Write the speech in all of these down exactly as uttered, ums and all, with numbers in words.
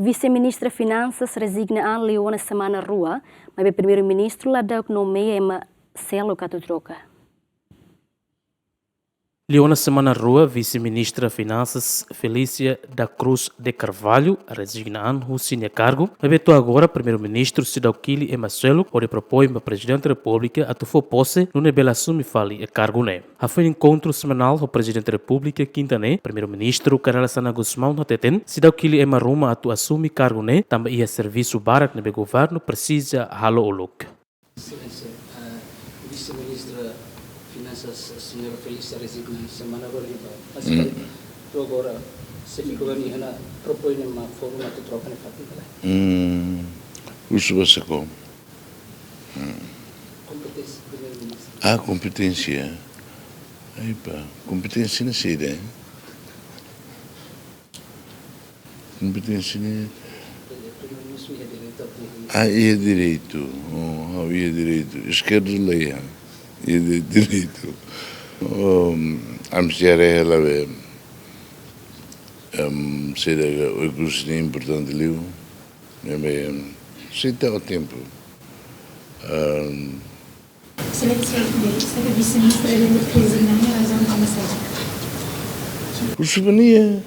Vise-Ministra Finansas rezigna an liu ona semana rua, maibé Primeiru-Ministru la dahuluk nomeia ema seluk atu troka. Liu ona semana rua, Vise-Ministra Finansas Felícia da Cruz de Carvalho rezigna an husi nia kargu, maibé to'o agora Primeiru-Ministru seidauk hili ema seluk hodi propoin ba Prezidente Repúblika atu fó pose nune'e bele asume fali kargu ne'e. Hafoin enkontru semanál ho Prezidente Repúblika kinta ne'e, Primeiru-Ministru Kay Rala Xanana Gusmão hateten seidauk hili ema ruma atu asume kargu ne'e, tanba iha servisu barak ne'ebé governu presiza halo uluk. Exelénsia, a Vise-Ministra Finansas, Señora Felícia, rezigna semana rua liubá. Mas, mm, to'o agora, xefe governu iha ona propoin ema foun atu troka ne'e fatin ka lae? Hmm, husu ba sé? Kompeténsia Primeiru-Ministru. Ah, kompeténsia. Ai pá, kompeténsia ne'e saida, eh? Kompeténsia ne'e. Ah, iha direitu. Oh, ha'u iha direitu. Eskerdu la iha. Iha di-, direitu. Oh, ami sei haree hela be. Em, saida, oikus ne'e importante liu. Ne'ebé, sei to'o tempu. Em, Exelénsia, de, será que Vise-Ministra rezigna an nia razaun ne'e saida? Husu ba nia.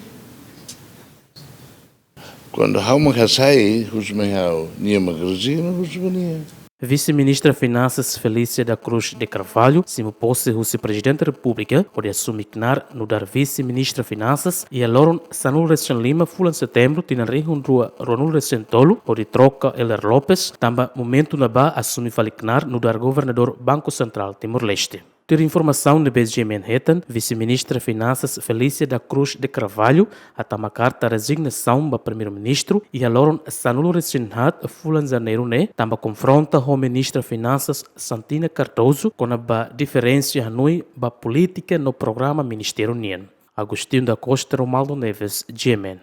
Kuandu ha'u mak hasai, husu mai ha'u, nia mak rezigna, husu ba nia. Vise-Ministra Finansas Felícia da Cruz de Carvalho simu pose husi Prezidente Repúblika hodi asume knaar nu'udar Vise-Ministra Finansas iha loron sanulu-resin-lima fulan Setembru tinan rihun rua ruanulu-resin-tolu, hodi troka Heller Lopes, tanba momentu ne'ebá asume fali knaar nu'udar Governadór Banku Sentrál Timor-Leste. Tuir informasaun ne'ebé GMN hetan, Vise-Ministra Finansas Felícia da Cruz de Carvalho hatama karta rezignasaun ba Primeiru-Ministru iha loron sanulu-resin-haat fulan Janeiru ne'e, tanba konfronta ho Ministra Finansas Santina Cardoso kona-ba diferensa hanoin ba polítika no programa ministériu nian. Agostinho da Costa, Romualdo Neves, GMN.